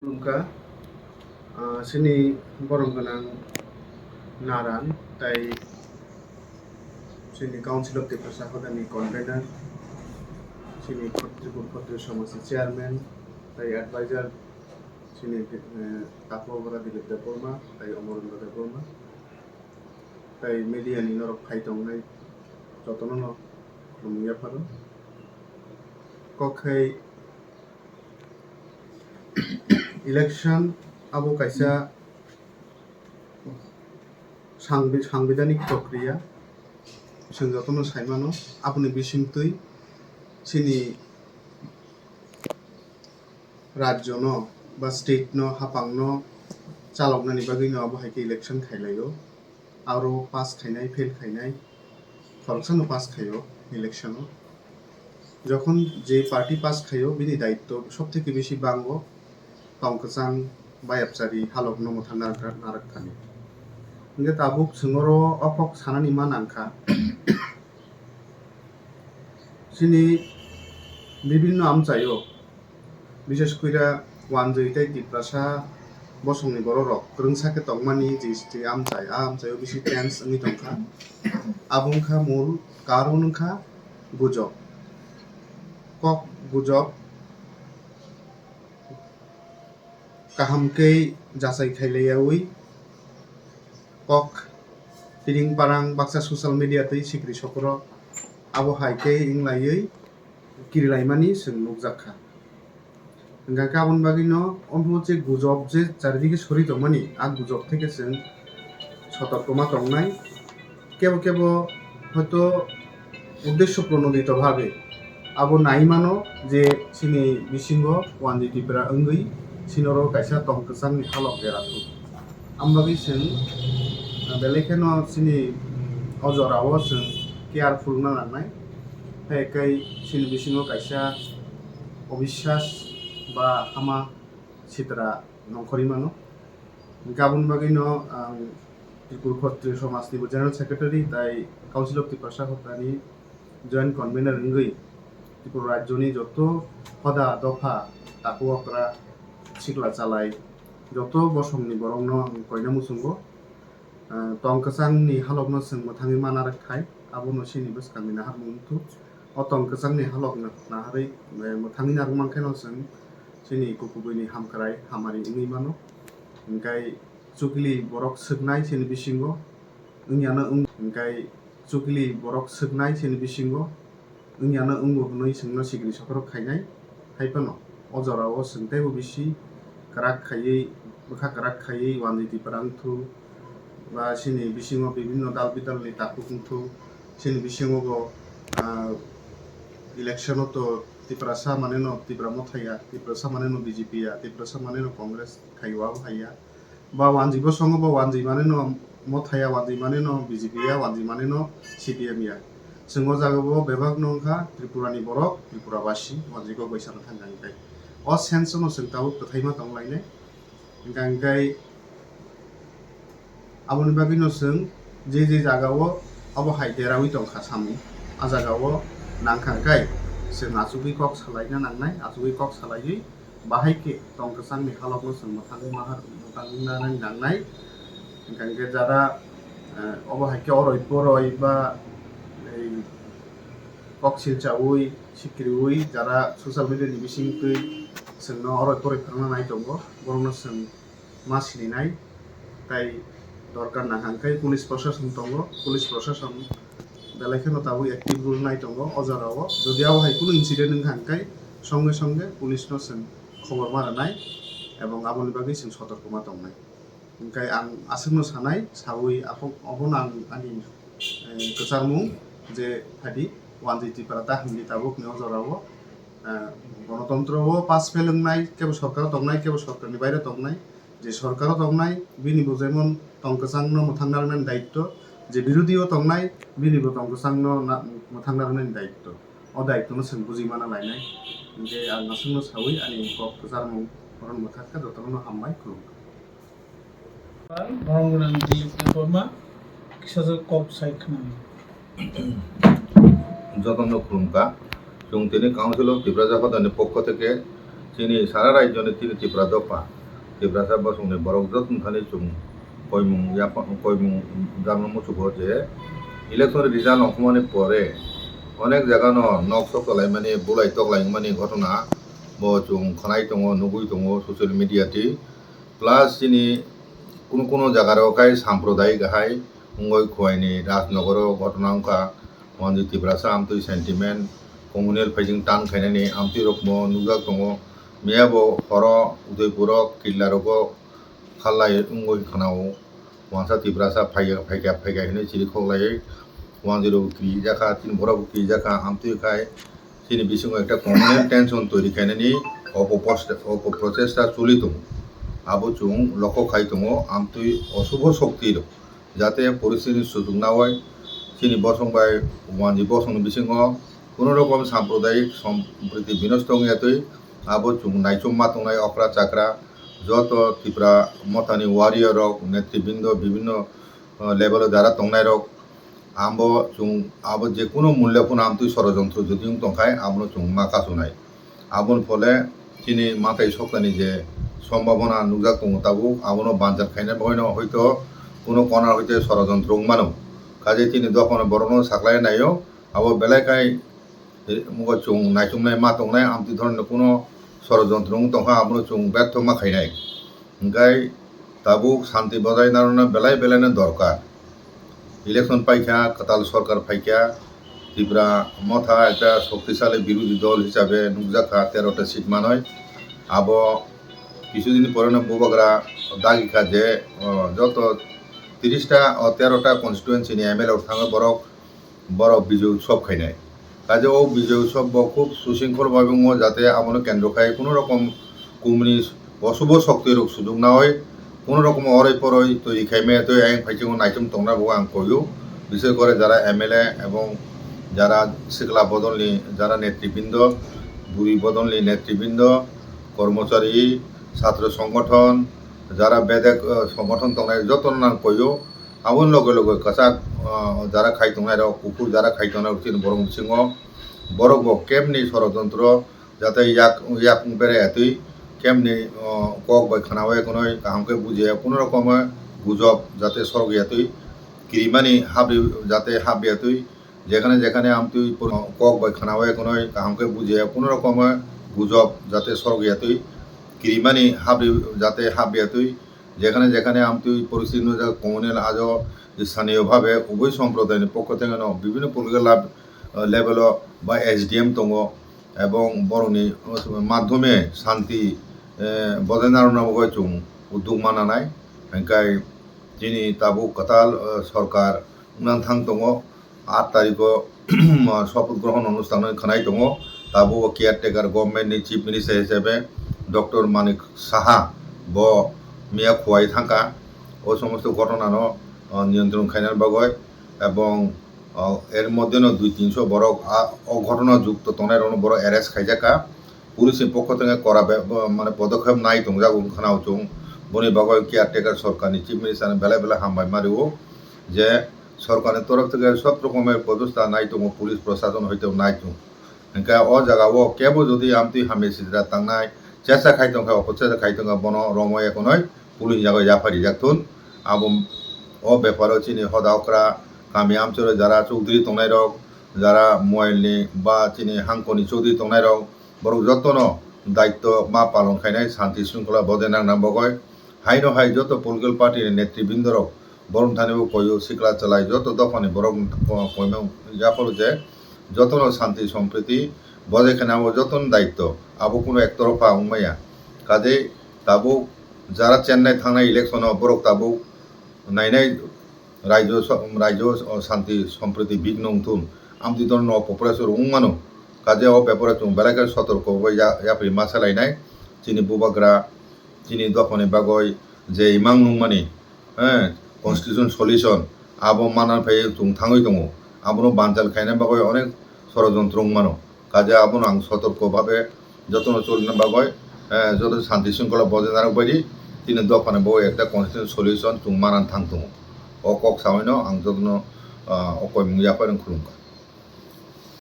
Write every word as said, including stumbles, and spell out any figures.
Khulumkha, ah, chini borom gwnang Naran, tai chini Council of Tiprasa Hodani convener, chini Khot-, Tripura Khotri Somajni chairman, tai advisor, chini, eh, Tapu Obora Dilip Debbarma, tai Omorendra Debbarma, tai media ni norok phai tongnai jotono no khulumwi yapharo. Kok khai election abo kaisa sangbi-, sangbidanik prokriya, chwng jotono saimano, aboni bisingtwi chini rajyono ba state no, hapangno chaloknani bagwino abo hai khe election khailaio. Aro pass khainai, fail khainai, khoroksano pass khaio election o. Jokhon je party pass khaio, bini daitto sob theke bisi bango tong kwchang bayapchari halokno mwthang narwk, narwk thani. Hingkhe tabuk chwng oro o kok sanani ma nangkha. Chini bibinno amchaio, bises koira wanjwi tei Tiprasa bosongni bororok kwrwngsa khe tongmani G S T amchai, a amchaio bisi tense wngwi tongkha. Abo wngkha mul karon wngkha gujok. Kok gujok kaham khe jachai khailaiyaui kok tiring parang baksa social media tei sikri sokro abo hai khe wnglaiwi kirilaimani chwng nukjak kha. Hingkha khe aboni bagwino omo je gujok je charidige sori tongmani, a gujok theke chwng sotorkoma tongnai. Kebo kebo hoito uddesho pronodito bhabe abo nai mano je chini bisingo wanjwi Tipra wngwi chini oro kaisa tong kwchangni halok dera thung. Ambagwi chwng, ah, belai kheno chini, mm, o jorao chwng careful wngna nangnai. Hai khe chini bisingo kaisa obiswas ba hama sitra nongkhorwi mano. Hingkhe aboni bagwino ang Tripura Khotri Somajni bo General Secretary tai Council of Tiprasa Hoddani Joint Convener wngwi Tripura Rajyoni joto hoda dopha takhuk okra sikla chalai joto bosongni borokno ang koina muchungo, ah, tong kwchangni halokno chwng mwthangwi mana rwk thai, abono chini bwskangni naharmung wngthu. O tong kwchangni halok na-, naharwi, eh, mwthangwi narwk mankhe no chwng chini kukubuini hamkrai hamari wngwi mano. Hingkhe chukli borok swknai chini bisingo wngya no wng-, hingkhe chukli borok swknai chini bisingo wngya no wngo hwnwi chwngno sikri sokorok khainai. Hai phano o jorao chwng teibo bisi kwrak khaiwi, bwkha kwrak khaiwi wanjwi Tipra wngthu, ba chini bisingo bibinno dal bidalni takhuk wngthu, chini bisingo bo, ah, election o to Tiprasa maneno Tipra Motha ya, Tiprasa maneno B J P ya, Tiprasa maneno Congress khaio abo hai ya. Ba wanjwi bosongo bo wanjwi maneno Motha ya, wanjwi maneno B J P ya, wanjwi maneno C P M ya. Chwng o jaga bo bebak no wngkha Tripura ni borok, Tripura basi, wanjwi kok bai sana thang thang khe. O sense no chwng tabuk kwthai ma tong lainai. Hingkha hingkhe aboni bagwi no chwng je je jaga o abo hai derawi tongkha samung, a jaga o nangkha hingkhe chwng achugwi kok salaina nangnai, achugwi kok salaiwi bahai khe tong kwchangni halokno chwng mwthangwi mahar, mwthangwi nanani nangnai. Hingkha hingkhe jara, eh, obo hai khe oroi poroi ba, ei, kok silchaui, sikriui, jara social media ni bisingtwi chwngno oroi poroi phwrwngna nai tongo, borokno chwng ma sininai. Tai dorkar nangkha hwnkhe police proshashan tongo, police proshashan belai kheno tabuk active role nai tongo o jorao. Jodi abo hai kunu incident wngkha hwnkhe songe songe police no chwng khobor ma rwnai ebong aboni bagwi chwng sotorko ma tongnai. Hwnkhe ang aswkno sanai, saui aphok-, abono ang ani, eh, kwcharmung je phadi wanjwi Tipra ta hwnwi tabukni o jorao, eh, gonotontro o pass fail wngnai, kebo sorkaro tongnai, kebo sorkarni baire tongnai. Je sorkaro tongnai, bini bo jemon tong kwchangno mwthang narwknani daitto, je birodhi o tongnai, bini bo tong kwchangno na-, mwthang narwknani daitto. O daittono chwng bujui mana lainai. Hwnkhe ang aswkno saui ani kok kwcharmung oro mwthak kha, jotono hambai, khulumkha. Borom gwnang Dilip Debbarma kisa kok sai khwnai. Jotono khulumkha. Chwng tini Council of Tiprasa Hodani pokho theke Chini sara rajyoni chini Tipra dopha, Tiprasa bosongni borok joto thani chwng koimung yapha-, koimung jakno muchugo je election result ongkhormani pore onek jagano nok sok tolaimani, bulai toklai wngmani ghotona bo chwng khwnai tongo, nugwi tongo social media twi. Plus chini kunu kunu jagarok khai sampradayik hai wngwi Khowai ni Rajnogoro ghotona wngkha. Wanjwi Tiprasa amtwi sentiment, communal phaising tan khainani amtwi rokbo nukjak tongo. Miyabo horo Udaipuro Killarogo khallai wngwi khwnao. Wansa Tiprasa phaikha, phaikha, phaikha hinwi chirikhok laiwi wanjwi rok kirijakha, chini borok bo kirijakha, amtwi khai chini bisingo ekta communal tension toiri khainani opo post-, opo prochesta choli tongo. Abo chwng lokho khai tongo, amtwi osubo shokti rok jate poristiti ni sujuk nawi chini bosong bai wanjwi bosongni bisingo kono rokom sampradayik sompriti binosto wngya twi abo chwng naichomma tongnai okra chakra joto Tipra mothani warrior rok, netribindo, bibhinno, uh, level o jara tongnai rok, abo chwng abo je kono mulya phano amtwi sorojontro jodi wng tongkhai abono chwng ma kasunai. Aboni phole chini matai soktani je sombhabona nukjak tongo tabuk, abono banjak khaina bagwino hoito kono corner hoite sorojontro wng mano. Kaje chini dophano borokno saklai naio, abo belai khai, eh, mugo chwng naichomnai ma tongnai, amtwi dhoronni kono sorojontro wng tongkha, abono chwng bertho ma khainai. Hingkhai tabuk santi bojai narwkna belai belai no dorkar. Election paikha, kwtal sorkar phaikha, Tipra motha ekta shoktisali birodhi dol hisabe nukjakha, tero ta seat manwi. Abo kisudin poreno bubagra dagikha je, o, joto tiris ta, o, tero ta constituency ni M L A rok thangwi borok, borok Bijoy Utsav khainai. Kaje o Bijoy Utsav bo khub sushingkhol bai wngmo, jate abono kendro khai kono rokom kumni osubo shokti rok sujuk nawi kono rokom oroi poroi twi khaimaya twi ayang phaichungo naichom tongna bo ang koyo. Bishes kore jara M L A ebong jara sikla bodolni jara netribindo, buri bodolni netribindo, kormochari, chhatro songgothon, jara bedek, eh, songgothon tongnai jotono ang koyo. Aboni loge loge kwchak, ah, jara khai tongnai rok, kuphur jara khai tongnai rok chini borok bisingo. Borok bo kebni sorojontro jate yak, yak wng bere atwi, kebni, ah, kok bai khwnawi khwnwi kaham khe bujiya, kono rokomo gujob jate sorok yatwi, kirimani habri jate hab yatwi, jekhane jekhane amtwi kok bai khwnawi khwnwi kaham khe bujiya, kono rokomo gujob jate sorok yatwi, kirimani habri jate hab yatwi, jekhane jekhane amtwi poristiti nujak, communal ajo sthaniyo bhabe ubui somprodayni pokho thengeno bibhinno political lab-, level o ba S D M tongo, ebong borokni madhyome shanti, eh, bojai narwkna bagwi chwng uddog mananai. Hingkhai chini tabuk kwtal, eh, sorkar wngna thang tongo. Aat tarikho sopoth grohon onusthan khwnai tongo. Tabuk o caretaker government ni chief minister hisabe Doctor Manik Saha bo miya Khowai thangkha. O somosto ghotona no, o, niyantron khaina bagwi ebong, o, er moddhe no dui tinso borok a, o ghotona jukto tongnai rokno borok arrest khaijakha. Police ni pokho thangwi kora be, bo, mane, podokhep nai tongjago wngkha na chwng. Boni bagwi caretaker sorkar ni chief minister no belai belai hambai ma rwo je sorkar ni torof thangwi sob rokomer podosta nai tongo, police prosason hoite nai tongo. Hingkhe o jaga o kebo jodi amtwi hamya sitra tangnai chesta khai tongkha, opo chesta khai tongkha, bono romwi ekonoi police ni yago yapha rijak thun. Abo o beparo chini hoda okra kami amchoro jara chowdhury tongnai rok, jara moyel ni ba chini hangkoni chowdhury tongnai rok, borok jotono daitto ma palon khainai, shanti shringkhola bojai nangna bagwi. Haino hai joto political party ni netribindorok borok thani bo koyo sikla chalai joto dophani borok ko-, koimung yapharo je jotono shanti sompriti bojai khana o jotono daitto, abo kuno ektorpha wngmaya. Kaje tabuk jara Chennai thangnai election o borok tabuk nainai Raijo so-, raijo, o, shanti sompriti bigno wngthun, amtwi dono no opo pressure wng mano. Kaje o beparo chwng belai khe sotorko bai ya-, yapri ma salainai. Chini bubagra, chini dophani bagwi je imang nungmani, eh, constitution solution, abo manna phai chwng thangwi tongo. Abono banchal khaina bagwi onek sorojontro wng mano. Kaje abono ang sotorko bhabe jotono cholina bagwi, eh, joto shanti shringkhola bojai narwk baidi chini dophani bo ekta constitution solution chwng manna thang tongo. O kok sawi no ang jotono, ah, o koimung yapharwi khulumkha.